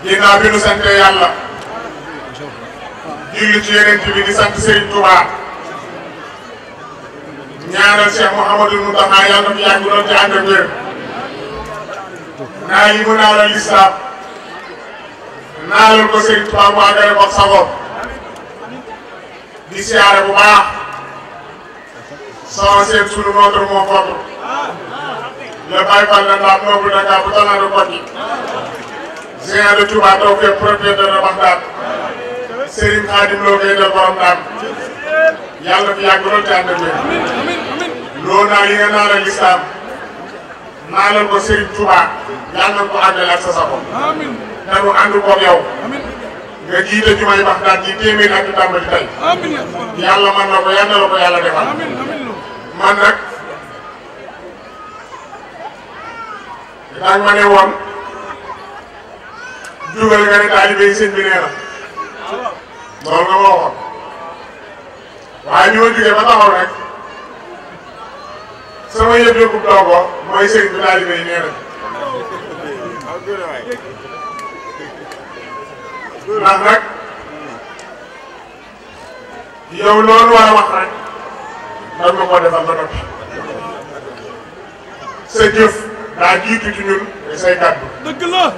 ginnaaw bi nu sant yàlla julli ci Yonent bi di sant Serigne Touba ñaanal Cheikh Mouhamadou Mountakha yàlla na fi yàgg lool ci ànd ak wér naa yi mu naalal lislaam naalal ko Serigne Touba mu àggale ko sagoom di siyaare bu baax sama seen sunu notre moo fottu le Baye Fall de Ndame noble Dakar bu talaa de Koki Ziar de Touba taw fépp propriétaire de Bakhdad Serigne Khadim loo Gaydel Borom Ndame yàlla fi yàgg lool ci ànd ak wér loo naa li nga naalal lislaam naalal ko Serigne Touba yàlla na ko àggale ak sa sago te mu ànd koog yow nga jiite jumaay Bakhdad ji téeméer ak tàmbali tey yàlla man na ko yàlla la ko yàlla defal man nag daañu ma ne woon dugal nga ne taalibe yi sëñ bi nee na loolu nga ma waxoon waaye ñu ma jugee ba taxaw rek sama yëpp yëpp doogo mooy sëñ bi taalibe yi nee na ndax nag yow loolu war a wax rek danga ma koo defal ba noppi sa jëf daa jiitu ci ñun say kàddu dëgg la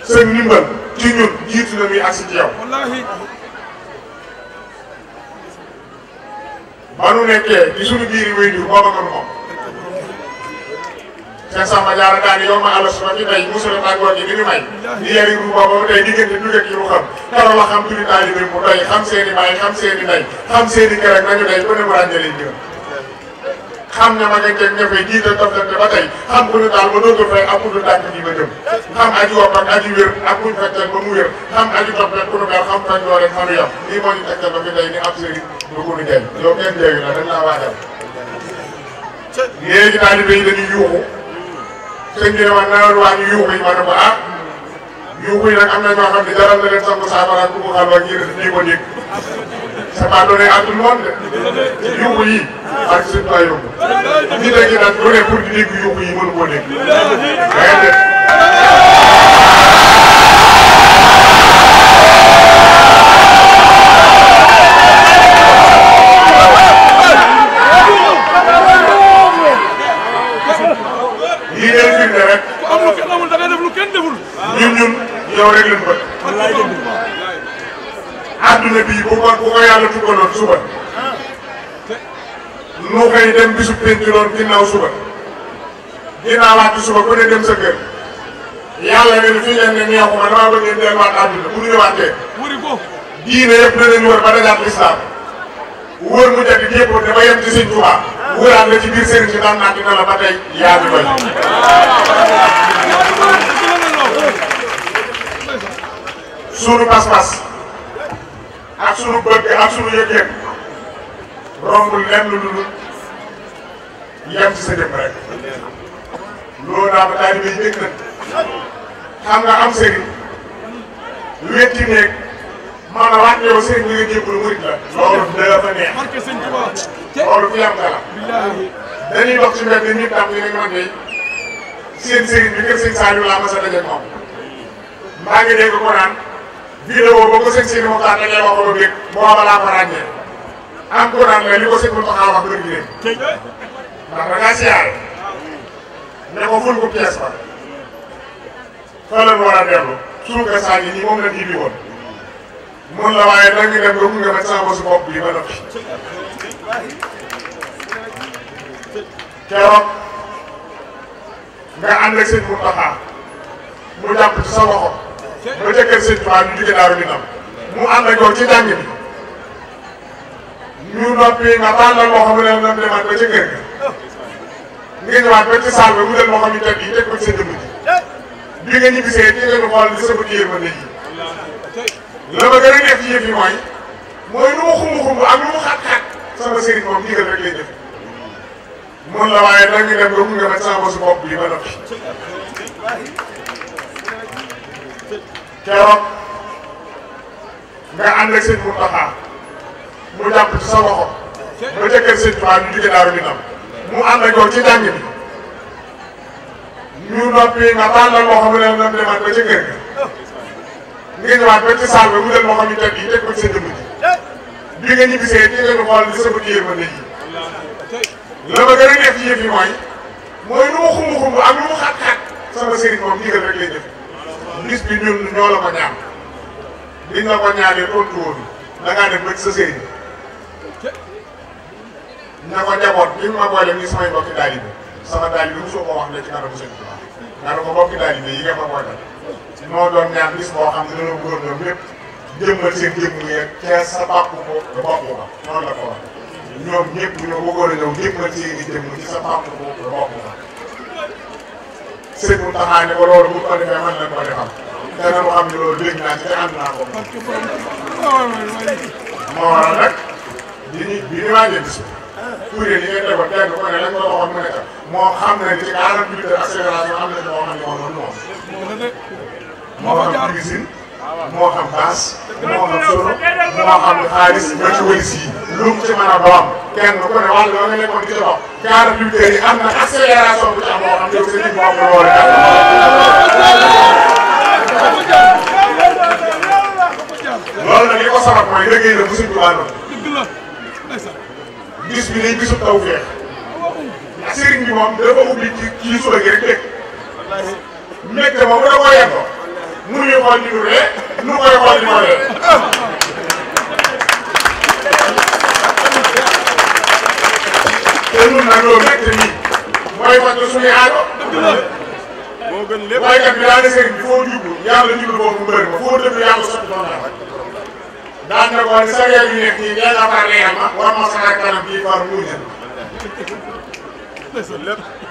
sa ndimbal ci ñun jiitu na muy agsi ci yow wallaahi ba nu nekkee ci suñu biir wéy jur booba nga nu moom Cheikh Samba Diarra daal yow ma àll suba ci tey musula tàggoor gi di ñu may di yari ru booba tey diggante dugat yi mu xam karo la xam turi taalibe mu doy xam seeni baay xam seeni ndey xam seeni kër ak nañu day bu ne mu ràññalee jëm xam ne ma nga jeg ña fay jiital toftante ba tey xam ku ñu daal ba dootul fay ak ku ñu tànk gi ba jëm xam aji wopp ak aji wér ak kuñ fekkeel ba mu wér xam aji toppet ku nu ber xam fañ loo rek xanu yam lii moo ñu tegtal ba fi tey ni ab sëriñ du ko nu jël yow kenn jéegi la dañ laa waajal léegi taalibe yi dañuy yuuxu sëñ bi ne ma nawet waa ñu yuuxu yi ma ne ko ah yuuxu yi nag am na ñoo xam ne jaral na leen sangu saafara ku mu xal wa ngir lii ko dégg c'est pas donné à tout le monde de yuuxu yi ak sëñ Ba yóbbu ñi léegi nag lu ne pour di dégg yuuxu yi mënu koo dégg dangeen def lii day firnde rek amul da ngay def lu kenn deful ñun yow rek lañ bëgg adduna bii bu ko yàlla tuggaloon suba nu koy dem bisu penculoon ginnaaw suba ginnaawaati suba ku ne dem sa kër yàlla ne fii ngeen ne neexuma damaa bëgg ngeen delluwaat adduna bu ñu ñëwaatee diine yëpp danañ wër ba dajaat lislaam wër mu jati yëpp dafa yem ci Sëñ Tuubaa wëraat la ci biir sëriñ si daan naa dina la ba tey yaa ngi koy sunu pas-pas ak sunu bëgg ak sunu yëg-yëg rombul lenn lu dul yem ci sa jëm rek loolu daa ba taalibe yi dégg na xam nga am sëriñ wetti néeg man a waat yow sëriñ bi nga jébbalu murit la loolu dafa neex loolu fi yam dala dañuy dox ci mbedd nit tam ñu ne man de seen sëriñ bi kër sëñ Saliou laa mas a daje moom maa ngi dégg ko naan vidéo ba ko sëñ Sidi Mokhtar dajee wax ba bég booba laa ko ràññee am ko naan la li ko sëñ Mokhtar wax dëgg leen ndax da ngaa siyaare ne ko ful ko pièce ba fa la war a dellu suuka saa yi nii moom la dibi woon mun la waaye da nga dem ba gunge ma sama bosu bopp bi ba noppi keroog nga ànd ak sëñ Mountakha mu jàpp ci sa loxo ba ca kër sëñ Tuubaa ñu jóge Daaru Minam mu ànd ak yow ci jàng bi ñu noppi nga tàllal loxo mu ne la demaat ba ca kër ga nga ñëwaat ba ci saal ba mu del loxo mi teg yi teg ko ci sa jëmm ji bi nga ñibbisee ci nga ñu xool di sa bët yërmande yi la ma gën a neex ci yëf yi mooy lu mu xumb ak lu mu xat-xat sama sëriñ moom ndigal rek lay def mun la waaye da nga dem ba gunge ma sama bosu bopp bi ba noppi keroog nga ànd ak sëñ Mountakha mu jàpp ci sa loxo ba ca kër sëñ Tuubaa ñu jóge Daaru Minam mu ànd ak yow ci jàng bi ñu noppi nga tàllal loxo mu ne la demaat ba ca kër ga nga ñëwaat ba ci saal ba mu jël moo xam ne teg yi teg ko ci sa jëmm ji bi nga ñibbisee ci nga ñu xool di sa bët yërmande yi la ma gën a neex ci yëf yi mooy lu mu xumb ak lu mu xat-xat sama sëriñ moom ndigal rek lay def bis bi ñun ñoo la ko ñaan biñ la ko ñaanee tontu woon da ngaa def ba ci sa sëriñ ña ko njaboot bi ma boole nii samay mbokki taalibe sama taalibe mosoo ko wax ne ci kanamu sëriñ nga ne ko mbokki taalibe yi nga ma boole moo doon ñaan bis boo xam ne dañoo bëggoon ñoom ñëpp jëmmal seen jëmm yeeg ca sa bàpp ko te bokk ko noonu la ko wax ñoom ñëpp ñoo bëggoon a ñëw jëmmal seen i jëmm ci sa bàpp ko te bokk ko sëñ Mountakha ne ko loolu bu ko defee mën nañ ko defal dana mu xam ne loolu dégg naa ci te ànd naa ko moo waral nag bi ñu waajee bis kuréel yi ngeen defoon kenn ku ne lañ ko waxoon mu ne kat moo xam ne ci 48 heures accélération am na ci moo xam ne moom moo xam cuisine moo xam bâche moo xam solo moo xam xaalis ba ci wëlis yi lu mu ci mën a doon kenn ku ne wàll nga nekkoon di ci dox 48 heures yi am na accélération bu ci am moo xam ne sa nit moo am loolu loolu nag li ko sabab mooy liggéey la bu suñ ko wàlloon bis bi day bisu taw feex ndax sëriñ bi moom dafa ubbi ci suba gi rek dégg mbégte moom da koo yendoo mënuñu xool di nu ree nu koy xool di ko ree te ñun nag loolu mbégte nii mooy faj suñuy aajo waykat bi daal ne sëriñ bi foo jublu yàlla jublu boobu mu bëri ma foo dëgg yàlla sotti doon naa daan na ko ni sa réew yu nekk nii dee nga far leeral ma war ma sa kanam bii far muuñal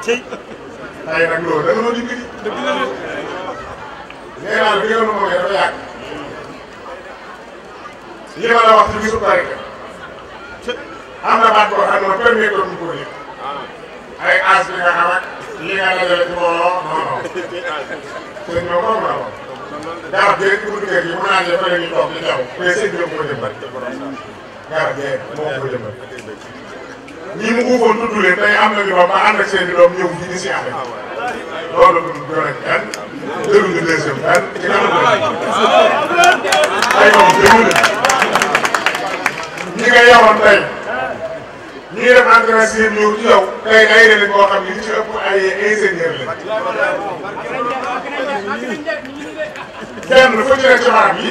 tey nag loolu da nga doon dimbali nee naa la bi nga doon moomee dafa yàgg li ma la wax ci bisu Korité am na baat boo xam ne ma permettre ñu ko dégg ay as bi nga xam ak li nga dajale ci mbooloo non non sëñ bi moom la wax garab gi ci buntu kër gi mu naan ne fa la ñuy toog di jaww mais sëñ bi moo ko jëmbat garab gi moo ko jëmbat ñi mu uufoon tudd leen tey am nañu doom ba ànd ak seen i doom ñëw fii di si ànd loolu du doon ak kenn dégluñu deuxième benn ci kanam ay moom déglu ñi nga yoroon tey ñi ngi def entretien ñëw ci yow tey ay réew boo xam ne li ci ëpp ay ingénieur lañ kenn fu ci ne ci barab yi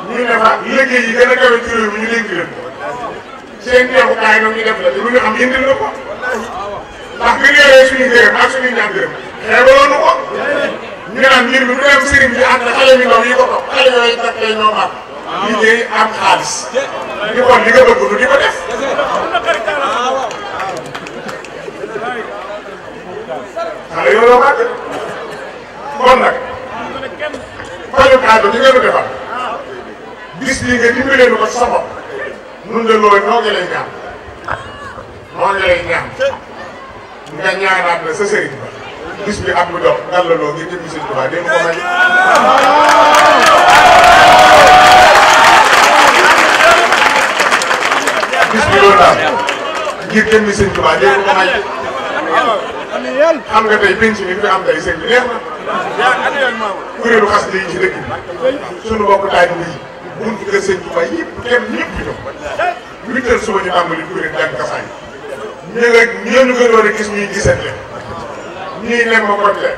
ñu ne fa liggéey yi gën a kawe ci réew mi ñu dénk leen seen teewukaay ñoom ñu def la te lu ñu am indil la ko ndax bi ñu yoree suñu gërëm ak suñu ñaan gërëm xeebaloon ko ñu naan mbir mi du dem sëriñ bi ànd xale yu ndaw yi ko topp xale yooyu nag tey ñoom am liggéey am xaalis di xool li nga bëgg lu di ko def xale yoo doo màgg kon nag fajum aajo ñi ngeen di defal bis bii nga dimbalee nu ko sa bopp nun de loolu noo ngi lay ñaan nga ñaanaat na sa sëriñ ba bis bi at mu jox ngal la loo ngir jëm sëriñ Tuubaa dégg ko may bis bi loolu daal ngir jëm sëriñ Tuubaa dégg ko may xam nga tey penc mi fi am tey sëñ bi neex na kuréelu xas yi ci dëkk bi sunu mbokk taalibe yi buntu kër sëñ Tuubaa yëpp kenn ñëpp di ñëw 8 heures suba ñu tàmbali kuréel jàng kasaay ñu gënoon a gis ñuy gisante ñuy nem ma côté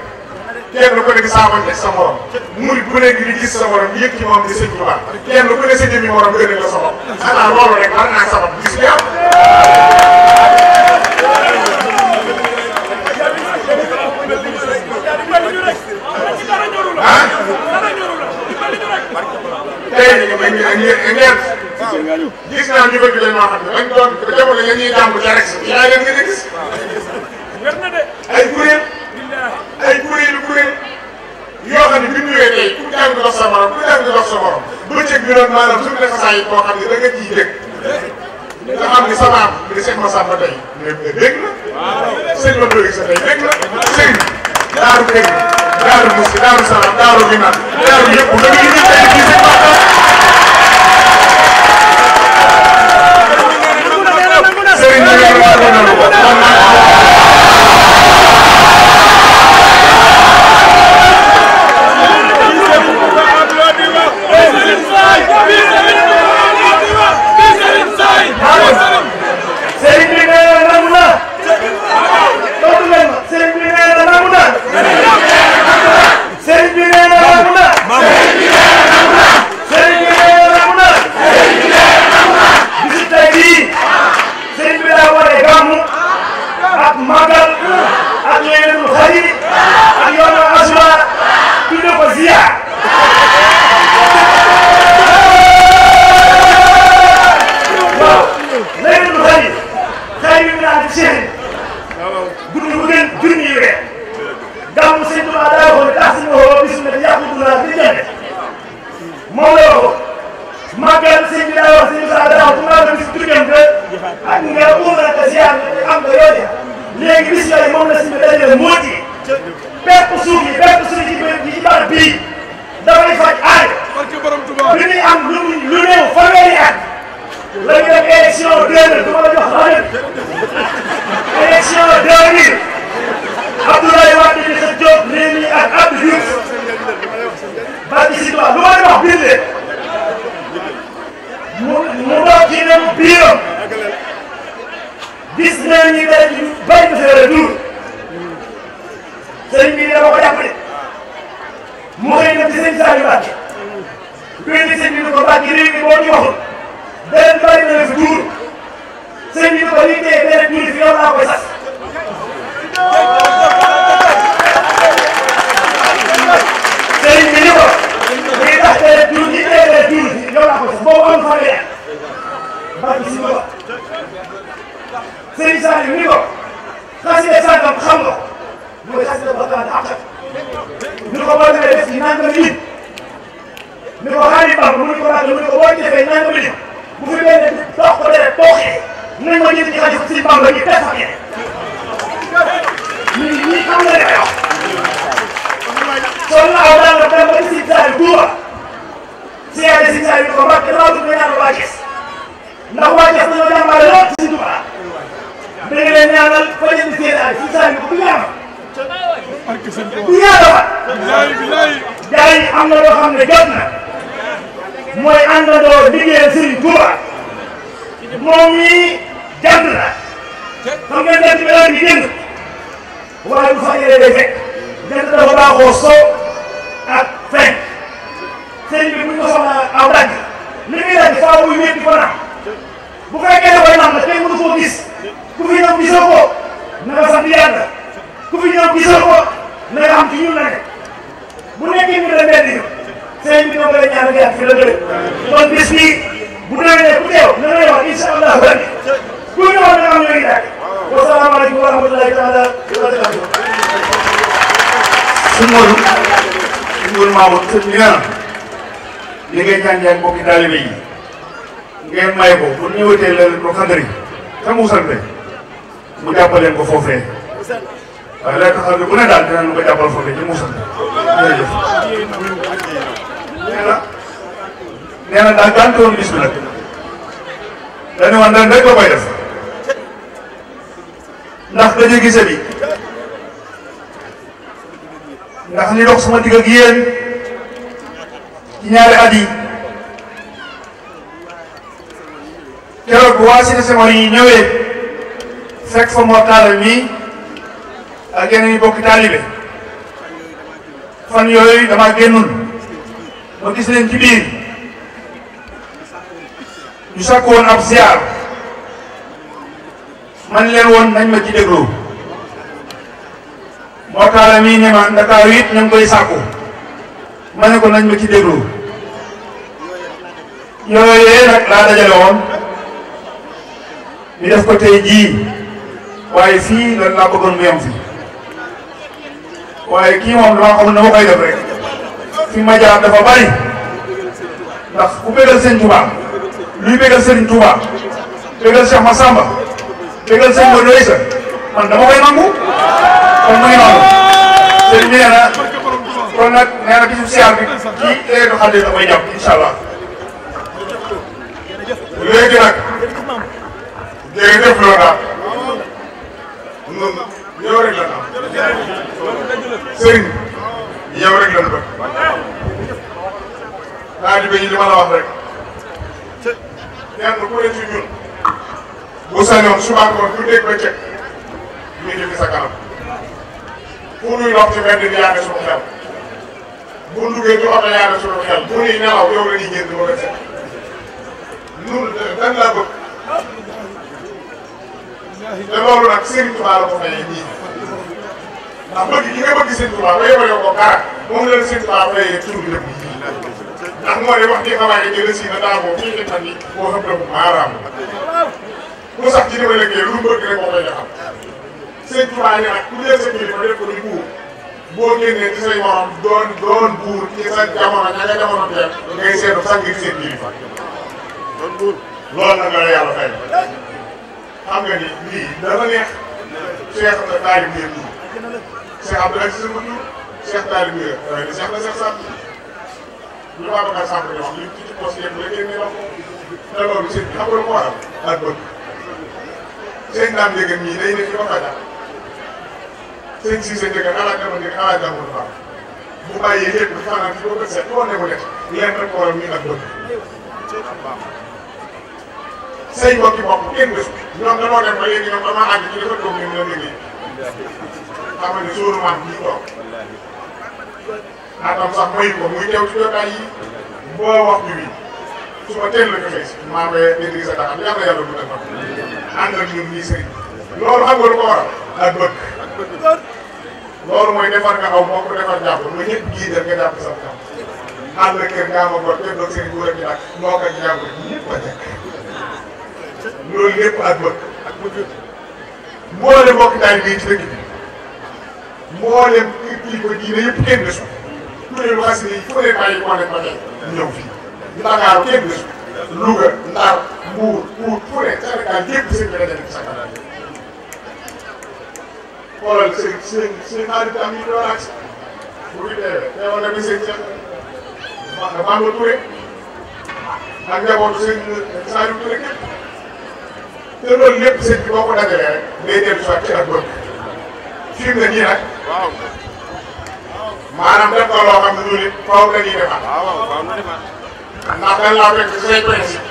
kenn ku ne di saafante sa morom murid bu nekk di gis sa morom yëg ci moom di sëñ Tuubaa kenn ku ne sa jëmmi morom gën a la sa bopp xanaa loolu rek war naa sabab gis bi am tey gis naa ñu bëgg leen ñoo xam ne dañ doon jamono ya ñuy jàmb ca rek si yaa leen gën a gis ay kuréel yoo xam ne bi ñu ñëwee tey ku jàng dox sa morom bëccëg bi doon maanaam suñu defa saa yi boo xam ne da nga ciy dégg nga xam ni sama am di Cheikh Massamba tey dégg na sëñ ma doy sa tey dégg na sëñ daaru dégg daaru musi daaru salaam daaru bi naan daaru yëpp da nga ñu tey fii sëñ moom la wax màggal sëñ bi daa wax sëñ Moussa daaw bu maa bis diggante ak nga umra ka ziar am nga yooyu léegi bis yooyu moom la sëñ bi dajale mooti bépp suuf yi ci barab bii dafay faj aay bi ñuy am lu néew fanweeri at la ñu def élection 2000 du ma la jox rajo élection 2000 Abdoulaye Wade di sa Diop Rémi ak Abdou Diouf barki si tubaab lu ma di wax biir mu doog ci ne biiram gis nañ ni day bay na sa retour sëriñ bi dama ko jàppale mu xëy na ci sëñ Saliou Mbacke kuy di sëñ bi ni ko Mbacke réew mi boo ci waxul beneen bari na la fi tuur sëñ bi ni ko lii tey beneen tuur fi yow laa koy sas sëriñ bi ni ko lii tax beneen tuur yi tey beneen tuur fi yow laa koy sas boobu amul fanweeri at Mbacke si ko sëriñ Saliou ni ko xasida sàngam xam nga mooy xasida Bakhdad ak ñu ko boo demee def ci nangam lim ni ko Khadim Ba mu ni ko laaj mu ni ko boo defee nangam lim bu fi benn dox ko dere tooxee nañ ma jënd ci xasida si Bamba ñu def ak yéen ñii xam nga li may wax soo naaw daal nga dem ba ci Sëriñ Saliou Touba siyaare Sëriñ Saliou ni ko Mbacke damaa bëgg nga ñaanal waa Thiès ndax waa Thiès dañoo jàmbaale lool ci Sëriñ Touba da nga leen ñaanal fa leen di séenaale Sëriñ Saliou ko bu ñaanal bu ñaanal gars yi am na loo xam ne jot na mooy àndandoo liggéeyal Sëriñ Touba moom mii jant na xam ngeen jant bi heure bi génn waaye bu fa yéree day fekk jant dafa baaxoo soo ak fenk sëriñ bi bu ñu ko soxla aw dagg li muy dagg faaw muy wéet di ko nam bu fekkee da koy nam la kenn mënu koo gis ku fi ñëw gisoo ko na nga sant yàlla ku fi ñëw gisoo ko na nga xam ci ñun la nekk bu nekkee ñu la mel ni sëriñ bi ñoo koy ñaan yàlla fi la dëgg kon bis bi bu déwénee ku teew na ngay wax incha allah rabbi ku ñëwoon nga am ñoo ngi dàgg wasalaamaaleykum wa rahmatulahi taala wa barakatuh su Modou Mamoune sëñ bi nee na li ngay jàngee ak mbokki taalibe yi ngeen may ko bu ñëwatee la ko xandari te mu sante mu jàppaleen ko foofee waaye lay taxaw bi bu ne daal dinañ ko jàppal foofee ci mu sant jërëjëf nee na daal gàntoon bis bi nag dañu wax ren rek la koy def ndax dañuy gise bi ndax li dox sama digg ak yéen ci ñaari at yi keroog bu waa Cité Senghor yi ñëwee fekk fa moo taal mi ak yeneen i bokki taalibe fan yooyu dama génnul ma gis leen ci biir ñu sakk woon ab ziar man leen woon nañ ma ci déglu moo taala mii ne ma Ndakaaru it ñu ngi koy sàkku ma ne ko nañ ma ci déglu yooyee nag laa dajale woon ñu def ko tey jii waaye fii lan laa bëggoon mu yem fi waaye kii moom damaa xamul na ma koy def rek fi ma jaar dafa bari ndax ku bégal sëñ Touba luy bégal Serigne Touba bégal Cheikh Massamba bégal sëñ Modou Isa man dama koy nangu kon mu ngi noonu sëñ bi nee na kon nag nee na bisu siyaar bi kii léegi du xale da koy jàpp incha allah léegi nag jërëjëf loolu daal yow rek la am sëriñ yow rek la bëgg taalibe yi li ma la wax rek kenn ku ne ci ñun bu sañoon suba ngoon ku dégg ba cëkk ñu ngi fi sa kanam fu nuy dox ci mbedd bi yaa ne suñu xel bu duggee ci oto yaa ne suñu xel bu nuy nelaw yow la ñuy génn di ko def nun dañ laa bëgg te loolu nag Serigne Touba la ko fayee nii ndax bëgg gi nga bëgg Serigne Touba ba yebale ko dara moom la Serigne Touba fayee tur bi lépp ndax moo di wax di xawaay ne jëlee si na daa boo fii xitman yi boo xam ne maaraam ku sax ci dima liggéey lu mu bëgg rek moo koy defal Serigne Touba ne nag ku jël sa kilifa def ko ni buur boo génnee ci say morom doon buur ci sa jamono ña nga jamono teel ngay seetlu sax ngir seen kilifa doon buur loolu nag la yàlla fay xam nga ni lii dafa neex Cheikh Taalib Ndiir nii Cheikh Abdoulaye Cissé Modou Cheikh Taalib Ndiir dafay ni Cheikh la Cheikh Samb lu Babacar Samb di wax li ci poste yëpp la génnee wax te loolu sëñ bi xam nga lu ko waral ak bëgg sëñ Ndame Ndiéguène ñii day nekk fi ba Fatick sëñ Cissé Ndiéguène alaaj dama Ndiéguène alaaj dama Modou Ba bu bàyyee lépp dafa naan fi ba bët set boo ne ko def leen rek ko waral muy ak bëgg say mbokki bopp kenn gëstu ñoom dañoo dem ba léegi ñoom damaa àgg ci dafa toog ñoom la liggéey xam nga ne suuru maam bii toog atam sax mayu ko muy teew ci jotaay yi boo waxtu bi su ma teel la ñu xëy si maa ngi dégg sa taxaw yàlla bu defal ànd ak ñun lii sëriñ loolu xam nga lu ko waral ak bëgg loolu mooy defar nga aw moo ko defar jàpp nga ñëpp jiital nga jàpp sa tam ànd ak kër nga ma gor képp ak sëriñ bu rek di ak moo ko jàpp ñëpp a jekk loolu lépp ak bëgg mboolem mbokk taalibe yi ci dëkk bi mboolem kilifa diine yëpp kenn desul kuréelu xasida yi fu ne bàyyi moo leen ba tey ñëw fii Ndakaaru kenn desul Louga Ndar Mbuur Pout fu ne Sénégal yëpp sëñ bi dajale ci sa kanam xoolal sëñ xarit am yi doon ak bu fi teewee teewoon na bi sëñ Cheikh Bamba Touré ak njabootu sëñ Saliou Touré képp te loolu lépp sëñ bi boo ko dajalee rek day dellu soit ci ak bëgg fi mu ne nii nag maanaam def ko loo xam ne ñun it faaw la ñuy defaat ndax dañ laa fekk ci say principe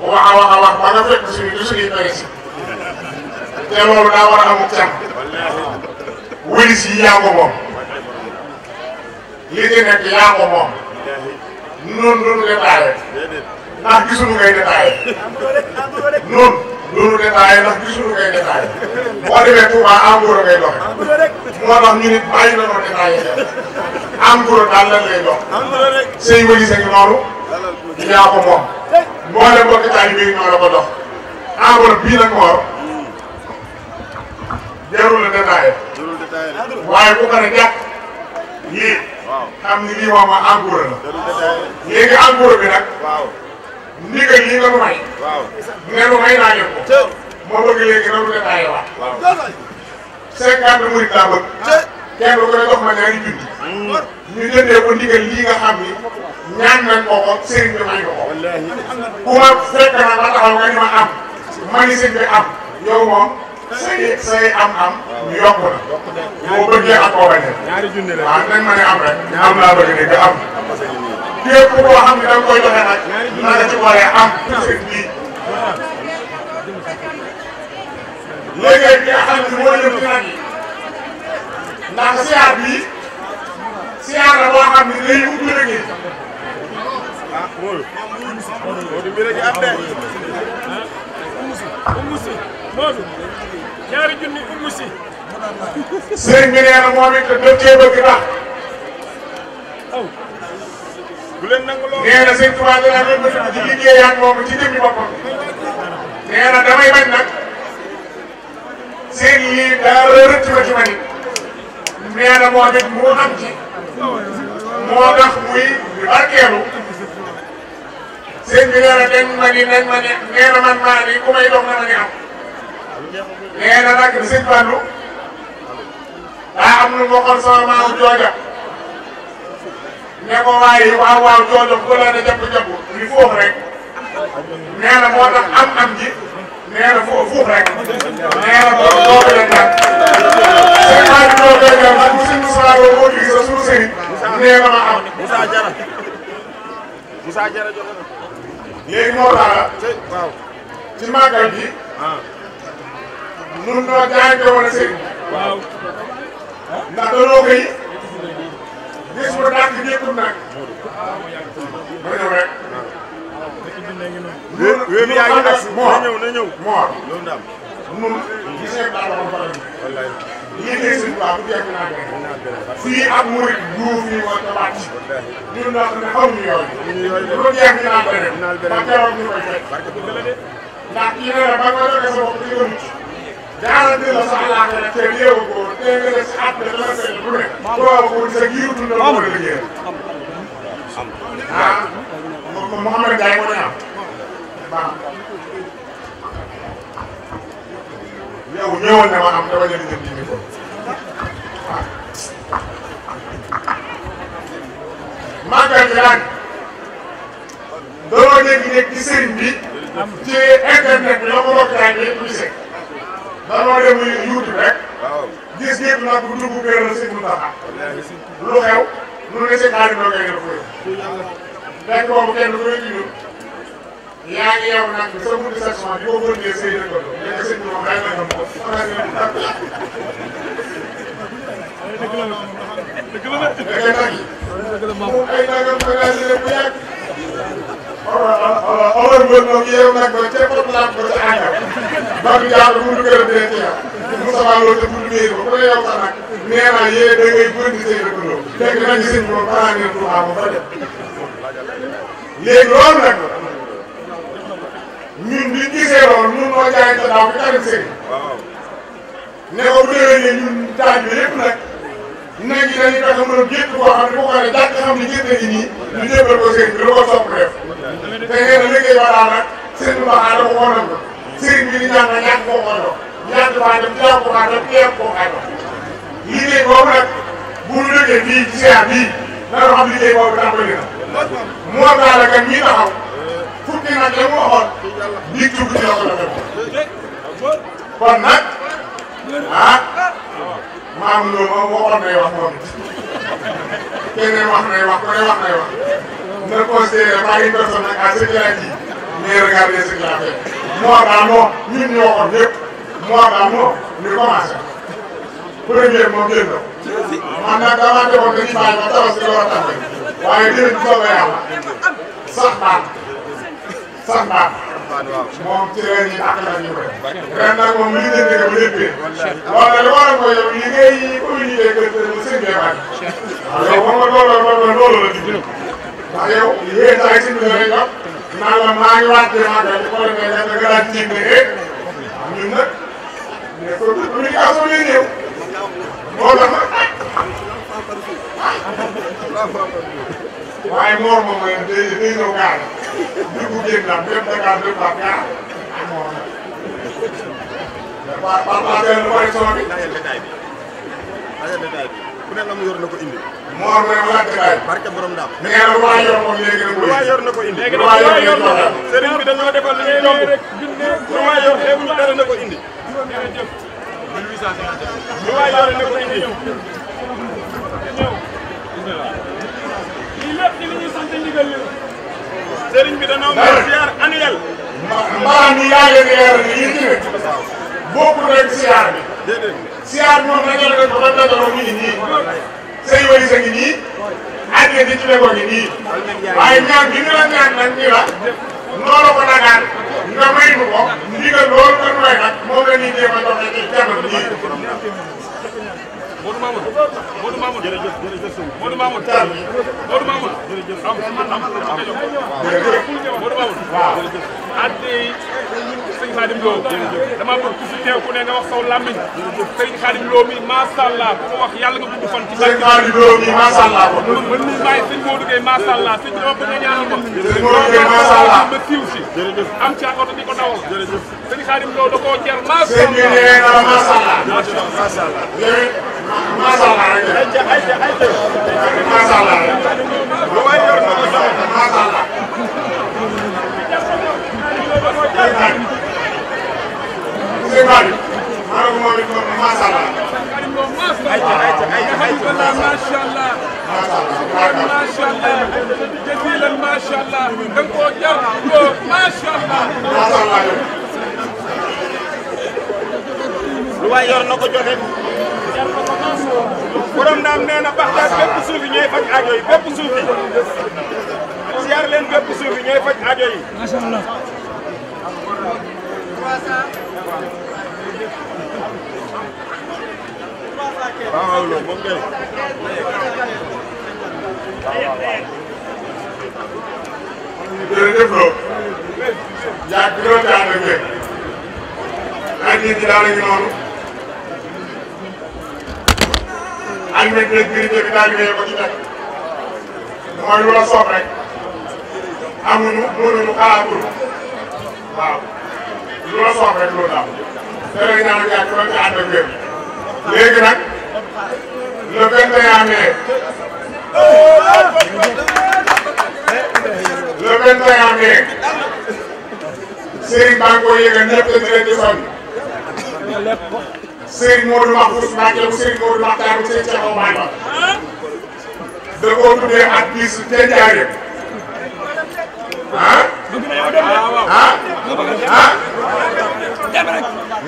wax a wax ba nga fekk suñu suñuy principe te loolu daa war a amuk can wëlis yi yaa ko moom li ci nekk yaa ko moom noonu duñu détaillé ndax gisuñu ngay détaillé noonu duñu détaillé ndax gisuñu ngay détaillé boo demee Touba en gros ngay doxe moo tax ñu nit bàyyi na noo détaillé en gros daal lan lay dox say wëlis a ngi noonu yaa ko moom mboolem mbokki taalibe yi ñoo la ko dox en gros bii nag moor jarul la détaillé waaye ku ko ne jàpp lii xam ni lii moom en gros la léegi en gros bi nag ndigal lii nga nu may ne nu may naa leen ko moo bëgg léegi na nu détaillé waat 50 murid laa bëgg kenn ku ne jox ma ñaari junni ñu jëndee ko ndigal lii nga xam ni ñaan nañ ko ko sëriñ bi may ko ko ku ma fekk na ma taxaw nga ni ma am ma ni sëriñ bi am yow moom say am ñu yokk na boo bëggee ak koo bañ a waaw nañ ma ne am rek am laa bëgg ne nga am képp koo xam ne da nga koy joxe nag na nga ci boole am sëriñ bi léegi bi nga xam ne moo jëm ci nag yi ndax siyaar bii siyaar la boo xam ne day ubbi rek yi Modou mbir gi am de Modou ñaari junni ummu si sëriñ bi nee na moom it daf cee bëgg ndax bu leen nangu lool nee na sëñ Tuubaa dana leen bëgg ci liggéey ak moom ci jëmmi boppam nee na damay bañ nag seen lii dara rëcc ma ci ma nit nee na moom it mu am ci moo tax muy barkeelu sëñ bi nee na dañ ma ni nee na man maa ni ku may dox na ma ni am nee na nag sëñ Badou daa am lu ma xool sama maamu jooja ne ko waaye waaw jooja bu la ne jàpp li foofu rek nee na moo tax am ji nee na foofu rek nee na boo ko leen nag sëñ Badou ñoo koy def nag sëñ Moussa Lo moo gis sa suñu sëriñ nee na ma am Moussa Jara joxe na léegi moo tax ci màggal bi nun noo jaayante woon a sëriñ ndax dañoo koy gis mu dàkk ñëpp nag ma ñëw rek wéem yaa ngi agsi na ñëw moor loolu daam nun gis ngeen daal waxoon faral wallaay liggéey sëñ Tuubaa bu jeex naa gën fii ak murit duuf yi moo ta wàcc ñun ndax ne xamuñu yooyu lu jeex ñu naan beneen ba keroog ñu koy fekk ndax kii ne la ba nga joxe sa bopp di nga mucc garanti la sax laa koy def te yeewu ko te nga def si at bi dama koy def lu ne. boo ko sa giiru dund la moo la liggéeyal. ah Mouhamed Ndiaye moo ñu am. baax yow ñëwoon na ma am dama jënd jëm ji ko waaw. màggal gi nag doo nekk ci sëriñ bi ci internet bi la ko bokk daal di publicité dañoo dem YouTube rek gis ngeen nag bu dugg kër la sëñ Moustapha lu xew lu ne si Khadim doo koy def koy fekk boobu kenn du koy tudd yaa ngi yow nag sa buntu section di ko bëndee say dëkkandoo léegi sëñ bi moom day na ñoom ay nagam bagage yi bu yàgg or bër moom yeew nag ba ca pot laat ba ca àggal ba du jaar buntu këram dee ci yow Moussa Lo te buntu mairie ba ku ne yow sax nag nee naa yee da ngay bëndi say dëkkandoo fekk nag sëñ bi moom balaa ngeen Touba moom fa def léegi loolu nag ñun biñ gisee loolu ñun moo jaayante daaw bi Khadim Serigne ne ko bu déwénee ñun taaj bi lépp nag nag yi dañuy fexe mën a gétt boo xam ne bu ko xoolee jàkk xam ne gétt gi nii ñu jébbal ko sëriñ bi lu ko sopp def te nee na liggéey ba daal nag sëriñ bi waxaa dafa xoonam ko sëriñ bi di ñaan na ñàkk koo xooloo ñàkk faa dem teew ko faa dem teew koo xaaj ko liggéey boobu nag bu ñu liggéey fii ci Ziar bii dana xam liggéey boobu tàmbali na moo daal ak ñi taxaw fukki nag la mu waxoon biig tugg ci la ko defee kon nag ah Mamoune loolu moom waxoon nay wax moom it keneen wax nay wax ku ne wax nay wax na considéré par une personne nag à ce qu'il a dit mais regardez ce qu'il a fait moi daal moo ñun ñoo waxoon ñëpp moi daal moo ñu commencé première moom jël na man nag damaa defoon dañuy bàyyi ba tabaski la war a tàmbali waaye dinañ soobee yàlla sax baat moom ci ren yi ak la ñu koy ren nag moom li ngeen dégg ba léppee loolu li waral ko yow li ngay communiqué que sëñ bee bàyyi waaw yow moom loolu la jublu ndax yow yéen saa yi sëñ bi la rek jox naan la maa ngi waat de màggal di ko defee da nga daan jiit ne ñun nag mais communication bi ñëw moo tax nag waaye Mor moom mooy day ñëw gaal dugg génn daal dem Dakar dem Pape gaal ak Mor nag. waaw Pape Pape lu bari sama bi. laajal détail bi ku ne la mu yor na ko indi. Mor mooy mu laaj détail bi. barke borom daam. nee na lu waay yor moom léegi nag. lu waay yor na ko indi. léegi nag lu waay yor na ko indi. sëriñ bi dañoo defal li ñuy yomb lu waay yor xeebuñu dara na ko indi. lu waay yor na ko indi. sëriñ bi dañoo mën ziar annuel. mbaa mi yaa ngi leen di yéen ñi bokkul rek ziar bi. ziar moom dañoo def ba dajaloo mi ngi nii. say wari sa ngi nii. àddina di ci déggoo ngi nii. waaye ñaan bi ñu la ñaan nag ñu la. noonu ko dagaan nga may nu ko. ndigal loolu nga may nag moom la ñuy jéem a joxe ci jamono bii. Modou Mamoune Modou Mamoune jërëjëf Modou Mamoune Modou Mamoune jërëjëf Modou Mamoune waaw addi sëñ Khadim Lo dama bëgg ku fi teew ku ne nga wax saw làmmiñ sëñ Khadim Lo mi macha allah ku ko wax yàlla nga gudd fan ci sëñ Khadim Lo mi macha allah man mi bàyyi sëñ Modou Gueye macha allah sëñ dama bëgg nga ñaanal ma sëñ Modou Gueye macha allah ma siiw si am ci oto di ko dawal sëñ Khadim Lo da koo jar macha allah sëñ bi nee na macha allah macha allah macha allah macha allah lu waay yor na ko sax macha allah monsieur Badou maa ngi moom it macha allah macha allah macha allah da nga koo jar macha allah macha allah lu waay yor na ko joxe borom naam nee na Bakhdad bépp suuf yi ñooy faj aajo yi bépp suuf yi ziar leen bépp suuf yi ñooy faj aajo yi. macha allah. waaw loolu moom kay. jërëjëf Lo. yaa ngi doon daal di addiya ji daal la ñu noonu almet beeg biir bi daal di ko ci teg mooy lu la soob rek amuñu mënuñu xalaatul waaw lu la soob rek loolu daal te lay ñaan yàgg ba nga ànd ak wér léegi nag le 21 mai le 21 mai Serigne baa ngi koy yëgal ñëpp te di leen di sonn Serigne Modou Mahfouz Mbacké bu Serigne Modou Makhtar bu Serigne Cheikh Oumar Ba da koo tuddee ak bis te Njaaréem ah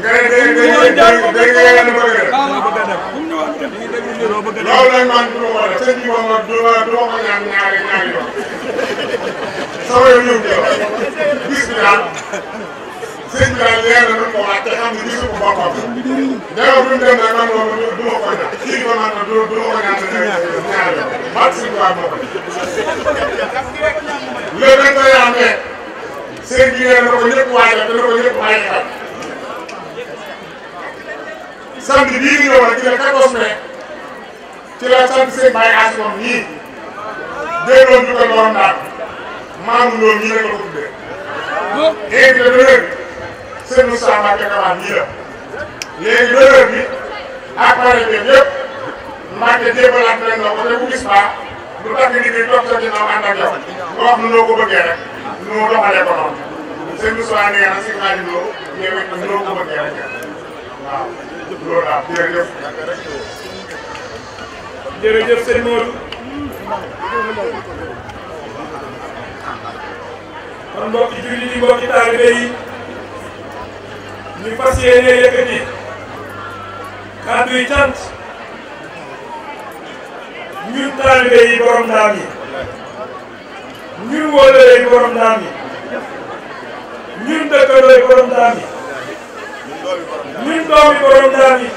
nga ne dégg nga yéen a bëgg loolu nag man du ma ko def sëñ bi moom du ma ko ñaan ñaari yoon sama yoon ñëw bis bi daal sëñ bi daal leer na nu ko wax te xam ne gisu ko boppam ñëw bi mu dem nag man moom du ma ko ñaan kii ba man du ma ko ñaan ñaari yoon mat si quoi moo ko le 21 mai sëñ bi nee na ko ñëpp waajal te na ko ñëpp bàyyi xel samedi bii di ñëw nag ci le 14 mai ci la sant sëñ Baye As moom ñii déggoon ñu ko borom daal Mamoune loolu ñii rek la ko tuddee. invité d'honneur sëñ Moussa Mbacké Kabar ñii la léegi d'honneur bi ak pare bi yëpp Mbacké jébbalaat nañ la ko te bu gis baa lu tax nit ñi toog sa ginnaaw ànd ak yow nga wax nu noo ko bëggee rek nu doxalee ko noonu sëñ Moussa nee na si Khadim loo yow it noo ko bëggee rek waaw loolu daal jërëjëf. jërëjëf sëñ Modou kon mbokki jullit yi mbokki taalibe yi ñu fas yéene yëkkati kàddu yi cant ñun taalibe yi borom Ndame yi ñun wóolare yi borom Ndame yi ñun dëkkandoo yi borom Ndame yi ñun doomi borom Ndame yi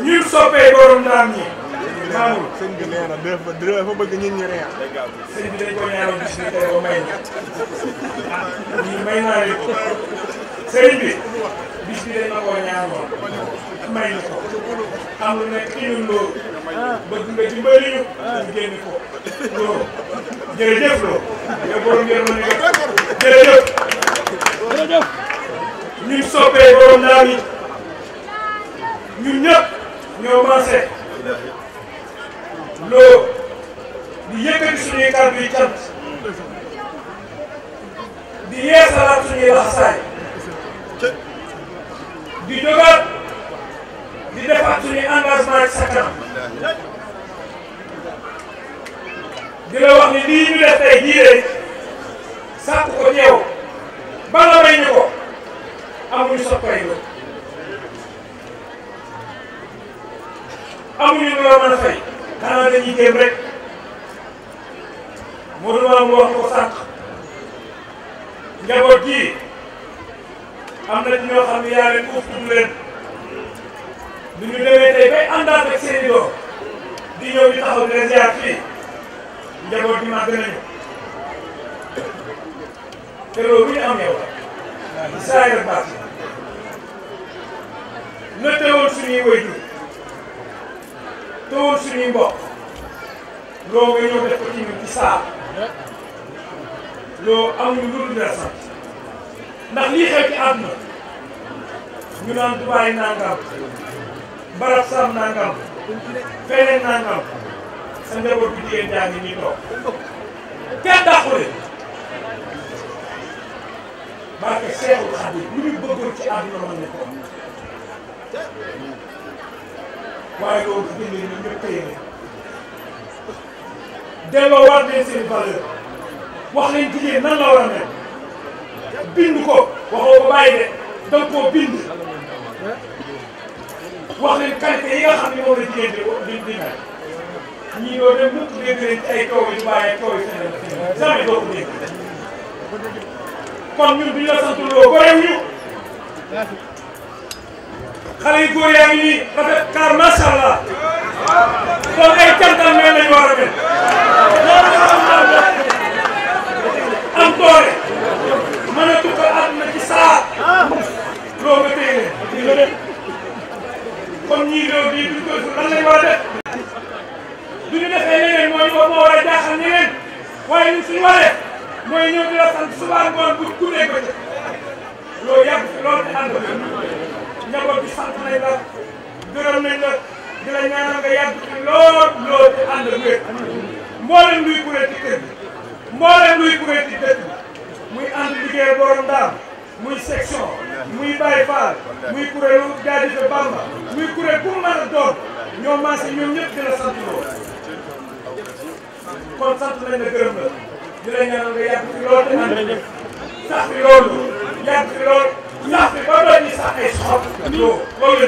ñun soppee borom Ndame yi Mamoune sëñ bi nee na dafa bëgg nit ñi reer. sëñ bi dañ ko ñaanal bis bi tey ba may ñu may naa leen ko sëriñ bi bis bi dañ ma koo ñaanoon may ñu ko am lu nekk ci ñun loolu bëgg nga dimbali ñu ñu génn ko loolu jërëjëf loo yow borom yërmande nga jërëjëf ñun soppee borom Ndame yi ñun ñëpp ñoo maase loo di yëkkati suñuy kàddu yi cant di yeesalaat suñuy laxasaay di jógaat di defaat suñuy engagement ci sa kanam di la wax ni lii ñu def tey jii rek sàkk ko ñeew bala may ñu ko amuñu soppay la amuñu lu la mën a fay xanaa dañuy jéem rek Modou Mamoune wax ko sànq njaboot gii am na ci ñoo xam ne yaa leen uuf tudd leen du ñu demee tey bay àndaat ak seen i doom di ñëw di taxaw di leen ziar fii njaboot gi màgg nañu te loolu lu ñu am yow la saa yor baax na teewoon suñuy waajur teewoon suñuy mbokk loo nga ñëw def ko ci ñun ci saa loo amuñu lu dul la sant ndax lii xew ci àdduna ñu naan Dubaay nangam barab sam nangam feneen nangam sa njaboot bu jigéen jaa ngi ñuy toog kenn dàqule barke Seexul Xadiim lu ñu bëggoon ci àdduna mën nañ ko waaye loolu su jëlee ñun ñëpp téye nañ delloo waat leen seen valeur wax leen jigéen nan la war a mel bind ko waxoo ko bàyyi de danga koo bind wax leen qualité yi nga xam ne moom la jigéen di mel ñii doo dem mukk dégg leen ci ay taw yu bàyyi taw yu feneen jamais doo ko dégg kon ñun duñ la sant loo gorew ñu xale yu góor yaa ngi nii rafet car macha allah kon ay cantal mel nañu war a mel am doole mën a tukkal àdduna ci saa waaye ñun suñu waree mooy ñëw di la sant suba ngoon bu guddee ko ci loolu yàgg fi loolu di ànd njaboot bi sant nañ la gërëm nañ la di la ñaanal nga yàgg fi lool di ànd wér mboolem luy kuréel ci kër gi mboolem luy kuréel ci dëkk bi muy ànd liggéey borom daam muy section muy Baye Fall muy kuréelu jaajëfe Bamba muy kuréel bu mu mën a doon ñoo maase ñoom ñëpp di la sant lool kon sant nañ la gërëm la di la ñaanal nga yàgg fi lool te ànd sax fi loolu yàgg fi lool sax fi ba doon ñi sax ay soxla loolu